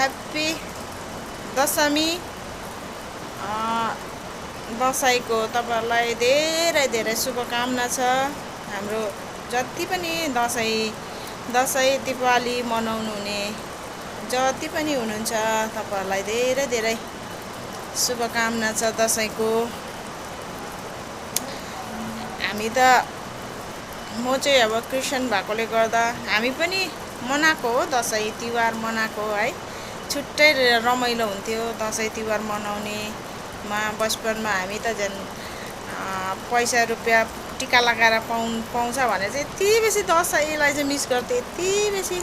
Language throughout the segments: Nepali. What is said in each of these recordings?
ह्याप्पी दशमी। दसैँको तपाईँहरूलाई धेरै धेरै शुभकामना छ। हाम्रो जति पनि दसैँ दिवाली मनाउनु हुने जति पनि हुनुहुन्छ तपाईँहरूलाई धेरै धेरै शुभकामना छ दसैँको। हामी त म चाहिँ अब क्रिस्चियन भएकोले गर्दा हामी पनि मनाएको हो, दसैँ तिहार मनाएको है। छुट्टै रमाइलो हुन्थ्यो दसैँ तिहार मनाउनेमा। बचपनमा हामी त झन् पैसा रुपियाँ टिका लगाएर पाउँछ भने चाहिँ यति बेसी दसैँलाई चाहिँ मिस गर्थ्यो। यति बेसी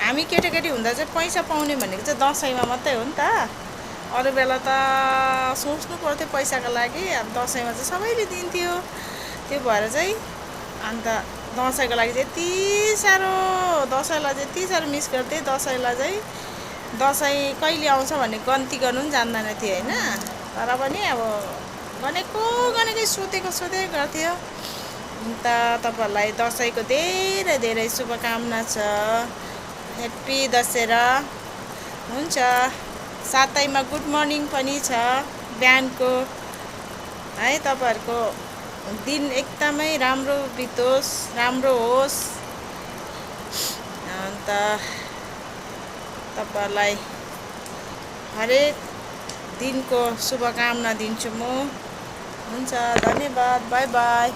हामी केटाकेटी हुँदा चाहिँ पैसा पाउने भनेको चाहिँ दसैँमा मात्रै हो नि त। अरू बेला त सोच्नु पर्थ्यो पैसाको लागि। अब दसैँमा चाहिँ सबैले दिन्थ्यो। त्यो भएर चाहिँ अन्त दसैँको लागि चाहिँ यति साह्रो दसैँलाई चाहिँ यति साह्रो मिस गर्थेँ। दसैँलाई चाहिँ दसैँ कहिले आउँछ भन्ने गन्ती गर्नु पनि जान्दैन थियो होइन। तर पनि अब गनेकै सोधेको गर्थ्यो। अन्त तपाईँहरूलाई दसैँको धेरै धेरै शुभकामना छ। ह्याप्पी दशहरा। हुन्छ, साथैमा गुड मर्निङ पनि छ बिहानको है। तपाईँहरूको दिन एकदमै राम्रो बितोस्, राम्रो होस्। अन्त तपाईँहरूलाई हरेक दिनको शुभकामना दिन्छु म। हुन्छ, धन्यवाद, बाई बाई।